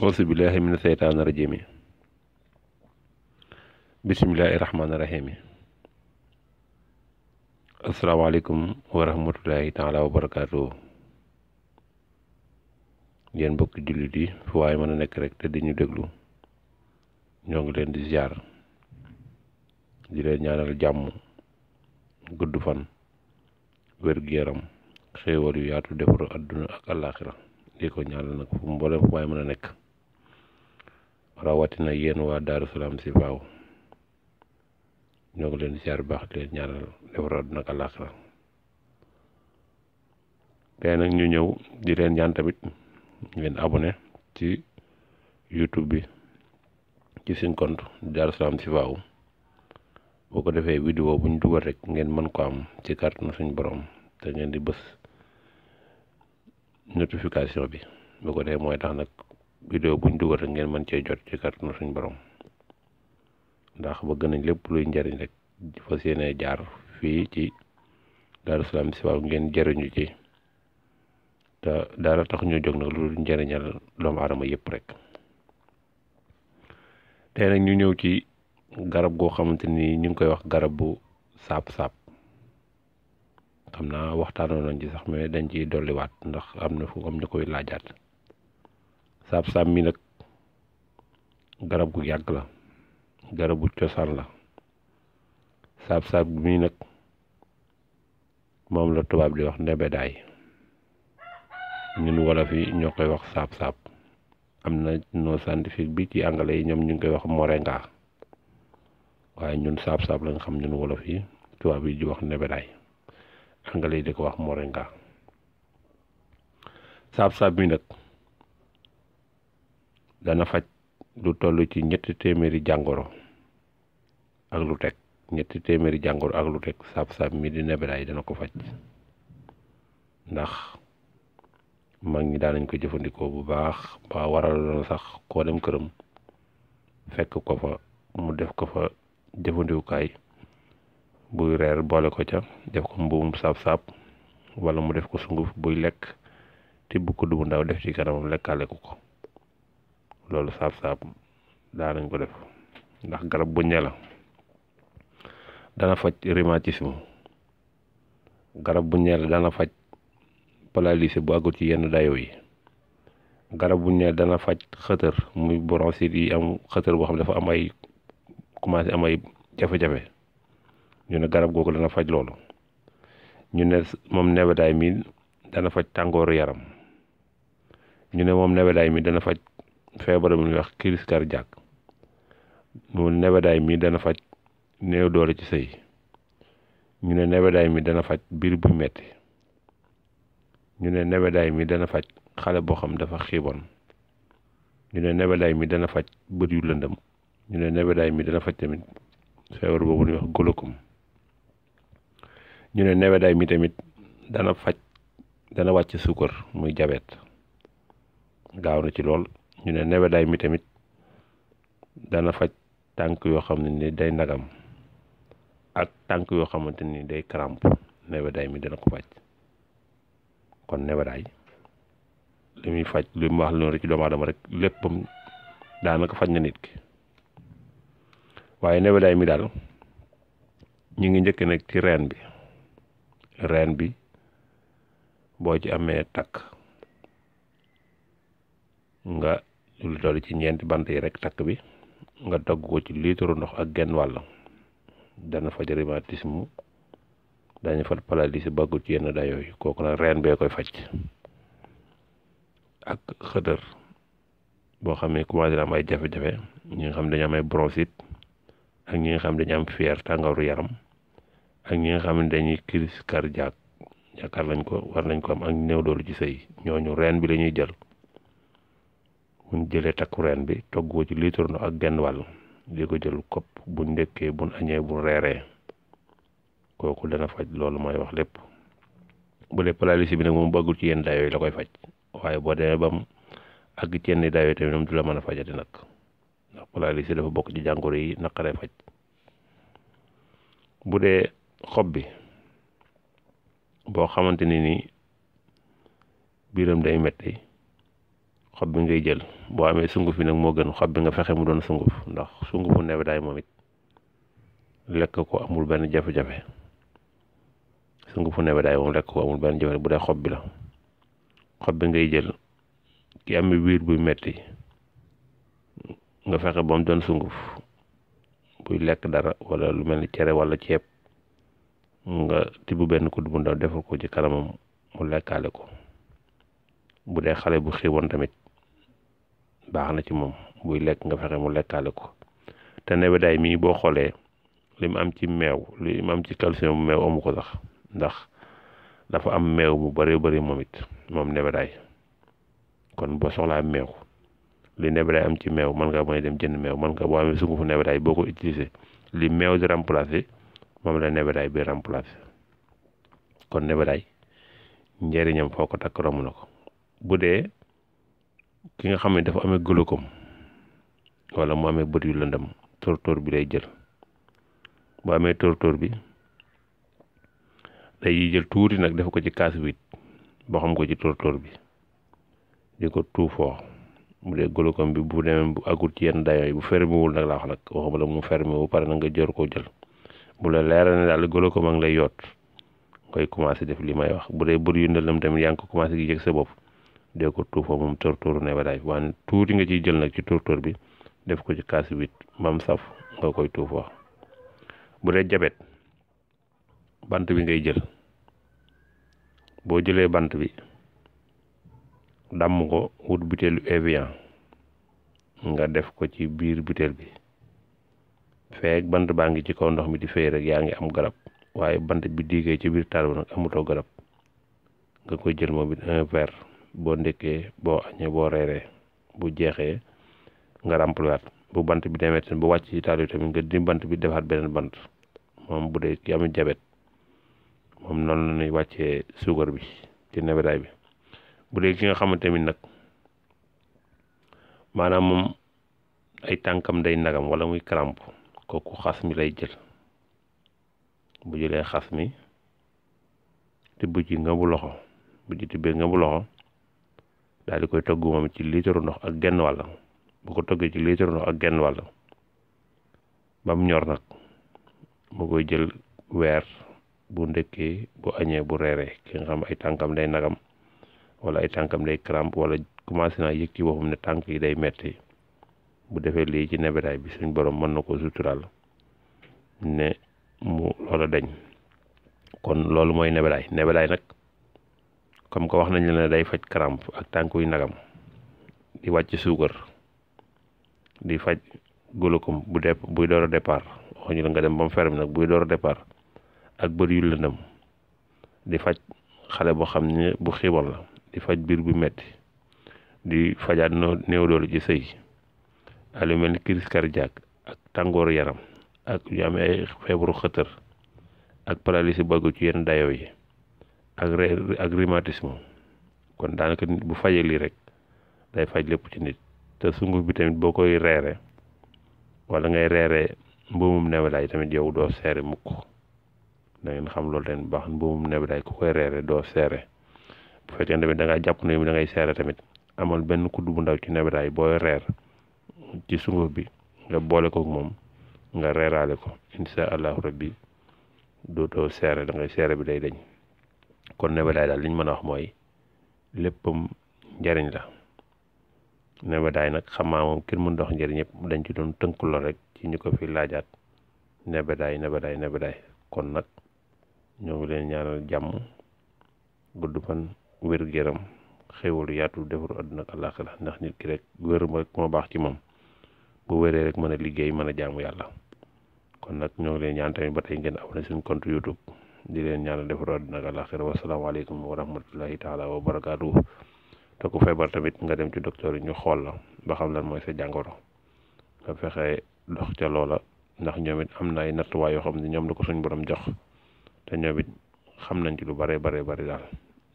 auzu billahi mina seytaani rajiim. Bismillahi rahmaani rahiim. Asalaamaaleykum wa rahmatullahi taala wa barakaatu. Yéen mbokki jullit yi fu waaye mën a nekk rek te di ñu déglu ñoo ngi leen di ziar di leen ñaanal jàmm, gudd fan, wér-gu-yaram, xéewal yu yaatu, defaru àdduna ak àllaaxira di ko ñaanal nag fu mboolem fu waaye mën a nekk, rawatina yéen waa Daaru Salaam si faaw ñoo ngi leen di ziar bu baax di leen ñaanal defaru àdduna ak àllaaxira. tey nag ñu ñëw di leen ñaan tamit ngeen abonné ci YouTube bi ci seen compte Daaru Salaam si faaw, boo ko defee vidéo bu ñu dugal rek ngeen mën ko am ci kàttanu suñu borom, te ngeen di bës notification bi boo ko defee mooy tax nag vidéo bu ñu dugal rek ngeen mën cee jot ci kàttanu suñu borom, ndax bëgg nañ lépp luy njariñ rek fas yéene jaar fii ci Daaru Salaam si faaw ngeen jariñu ci, te dara tax ñu jóg nag lu njariñal doomu aadama yëpp rek. tey nag ñu ñëw ci garab goo xamante ni ñu ngi koy wax garab bu saab-saab. xam naa waxtaanoon nañ ci sax mais dañ ciy dolliwaat ndax am na fu am ñu koy laajaat. saab-saab mi nag garab gu yàgg la, garab bu cosaan la. saab-saab mi nag moom la tubaab di wax nebedaay, ñun wolof yi ñoo koy wax saab-saab. am na nom scientifique bi ci anglais yi ñoom ñu ngi koy wax moringa, waaye ñun saab-saab lañ xam ñun wolof yi, tubaab yi di wax nebedaay, anglais yi di ko wax moringa. saab-saab mi nag dana faj lu toll ci 300 jàngoro ak lu teg, 300 jàngoro ak lu teg. saab-saab mi di nebedaay dana ko faj, ndax mag ñi daan nañ ko jëfandikoo bu baax ba waral na sax koo dem këram fekk ko fa mu def ko fa jëfandikukaay buy reer boole ko ca, def ko mbuum saab-saab, wala mu def ko sunguf buy lekk tibb kudd bu ndaw def ci kanamam lekkaale ko ko. loolu saab-saab daan nañ ko def, ndax garab bu ñe la. dana faj rhumatisme, garab bu ñe la dana faj paralysé bu àggul ci yenn dayo yi. garab bu ñe dana faj xëtër, muy bronchite yi am xëtër boo xam ne dafa am ay commencé am ay jafe-jafe, ñu ne garab googu dana faj loolu. ñu ne moom nebedaay mi dana faj tàngooru yaram. ñu ne moom nebedaay mi dana faj feebar bu ñuy wax crise cardiaque. moom nebedaay mi dana faj néew doole ci sëy. ñu ne nebedaay mi dana faj biir bu metti. ñu ne nebedaay mi dana faj xale boo xam dafa xiiboon. ñu ne nebedaay mi dana faj bët yu lëndëm. ñu ne nebedaay mi dana faj tamit feebar boobu ñuy wax glaucome. ñu ne nebedaay mi tamit dana wàcc suukar, muy jabet, gaaw na ci lool. ñu ne nebedaay mi tamit dana faj tànk yoo xam ne ni day ndagam ak tànk yoo xamante ni day crampe, nebedaay mi dana ko faj. kon nebedaay li muy faj, li mu wax loolu rek ci doomu aadama rek léppam daanaka faj na nit ki. waaye nebedaay mi daal ñu ngi njëkk nag ci reen bi. reen bi boo ci amee takk, nga lu toll ci 4 bant yi rek takk bi nga togg ko ci litre ndox ak genn wàll, dana faj rhumatisme, dañu faj paralysé bëggul ci yenn dayo yi. kooku nag reen bee koy faj. ak xëtër boo xam ne commencé am ay jafe-jafe, ñi nga xam dañu am ay bronchite, ak ñi nga xam dañu am fièvre, tàngooru yaram, ak ñi nga xam ne dañuy crise cardiaque, yaakaar nañ ko war nañ ko am, ak néew doolu ci sëy. ñooñu reen bi la ñuy jël. buñ jëlee takku reen bi togg ko ci litre ndox ak genn wàll, di ko jël kopp buñ ndekkee, buñ añee, buñ reeree. kooku dana faj loolu mooy wax lépp. bu dee paralysé bi nag moom bëggul ci yenn dayo yi la koy faj, waaye boo demee ba mu àgg ci yenn dayo yi tamit moom du la mën a fajati nag, ndax paralysé dafa bokk ci jàngoro yi naqaree faj. bu dee xob bi boo xamante ni biiram day metti, xob bi ngay jël boo amee sunguf bi nag moo gën xob bi nga fexe mu doon sunguf ndax sungufu nebedaay moom it lekk ko amul benn jafe-jafe sungufu nebedaay moom lekk ko amul benn jafe bu dee xob bi la xob bi ngay jël ki amee biir buy metti nga fexe ba mu doon sunguf buy lekk dara wala lu mel ni cere wala ceeb nga tibb benn kudd bu ndaw defal ko ci kanamam mu lekkaale ko bu dee xale bu xiiboon tamit baax na ci moom buy lekk nga fexe mu lekkaale ko te nebedaay mii boo xoolee li mu am ci meew li mu am ci calcium bu meew amu ko sax ndax dafa am meew bu bari bari moom it moom nebedaay kon boo soxlaa meew li nebedaay am ci meew mën nga mën a dem jënd meew mën nga boo amee sungufu nebedaay boo ko utiliser li meew di remplacer moom la nebedaay bi remplacer kon nebedaay njëriñam foo ko takk romb na ko bu dee ki nga xam ne dafa amee glaucome wala mu amee bët yu lëndëm tóor-tóor bi lay jël bu amee tóor-tóor bi day jël tuuti nag def ko ci kaas wit boo xam ko ci tóor-tóor bi di ko tuufoo bu dee glaucome bi bu demee bu agul ci yenn dayoo yi bu fermewul nag laa wax nag waxuma la mu fermé bu pare na nga jor koo jël bu la leeral ne daal glaucome a ngi lay yoot koy commencé def li may wax bu dee bët yu lëndëm tamit yaa ngi ko commencé gi yëg sa bopp dee ko tuufoo moom tóor-tóoru nebedaay bi waaye tuuti nga ciy jël nag ci tóor-tóor bi def ko ci kaas wit mam saf nga koy tuufoo bu dee jabet bant bi ngay jël boo jëlee bant bi damm ko wut butéelu Evian nga def ko ci biir butéel bi feek bant baa ngi ci kaw ndox mi di fay rek yaa ngi am garab waaye bant bi diigee ci biir taal ba nag amutoo garab nga koy jël moom it 1 verre boo ndekkee boo añee boo reeree bu jeexee nga remplir bu bant bi demee tamit bu wàcc ci taal yi tamit nga di bant bi defaat beneen bant moom bu dee ki am jabet moom noonu la ñuy wàccee suukar bi ci nebedaay bi bu dee ki nga xamante tamit nag maanaam moom ay tànkam day nagam wala muy crampe kooku xas mi lay jël bu jëlee xas mi tibb ci nga bu loxo bu ci tibbee nga bu loxo daal di koy togg moom ci liitaru ndox ak genn wàll bu ko toggee ci liitaru ndox ak genn wàll ba mu ñor nag mu koy jël weer bu ndekkee bu añee bu reeree ki nga xam ay tànkam day nagam wala ay tànkam day crampe wala commencé naa yëg ci boppam ne tànk yi day metti bu defee lii ci nebedaay bi suñ borom mën na ko suturaal ne mu loola dañ kon loolu mooy nebedaay nag comme que wax nañ la ne day faj crampe ak tànk yu nagam di wàcc suukar di faj glaucome buy door a départ waxuñu la nga dem ba mu ferme nag buy door a départ ak bët yu lëndëm di faj xale boo xam ne bu xiibon la di faj biir bu metti di fajaat néew doole ci sëy ak lu mel ni crise cardiaque ak tàngooru yaram ak yu amee ay feebaru xëtër ak paralysie bëggu ci yenn dayoo yi ak rhumatisme kon daanaka nit bu fajee lii rek day faj lépp ci nit te sunguf bi tamit boo koy reere wala ngay reere mbuumum nebedaay tamit yow doo seere mukk da ngeen xam loolu leen baax mbuumum nebedaay ku koy reere doo seere bu fekkee tamit da ngaa jàpp ne da ngay seere tamit amal benn kudd bu ndaw ci nebedaay booy reer ci sunguf bi nga boole ko moom nga reeraale ko insha allahu rabbi dootoo seere da ngay seere bi day dañ kon nebedaay daal li ñu mën a wax mooy léppam njariñ la nebedaay nag xamaa moom kenn mën dox njariñ yëpp dañ ci doon tënku la rek ci ñu ko fi laajaat nebedaay kon nag ñoo ngi leen ñaanal jàmm gudd fan wér-gu-yaram xéwal yaatu defaru àdduna ak àllaaxira ndax nit ki rek wér rek moo baax ci moom bu wéree rek mën a liggéey mën a jaamu yàlla kon nag ñoo ngi leen ñaan tamit ba tey ngeen abonné suñu compte YouTube di leen ñaanal defaru àdduna ak àllaaxira wasalaamaaleykum wa rahmatullahi taala wa barakaatu te ku feebar tamit nga dem ci docteur yi ñu xool la ba xam lan mooy sa jàngoro nga fexe dox ca loola ndax ñoom it am na ay nattuwaay yoo xam ne ñoom la ko suñ borom jox te ñoom it xam nañ ci lu bare daal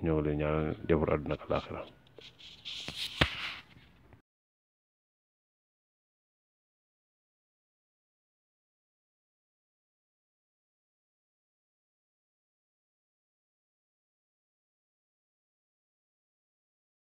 ñoo ngi leen ñaanal defaru àdduna ak àllaaxira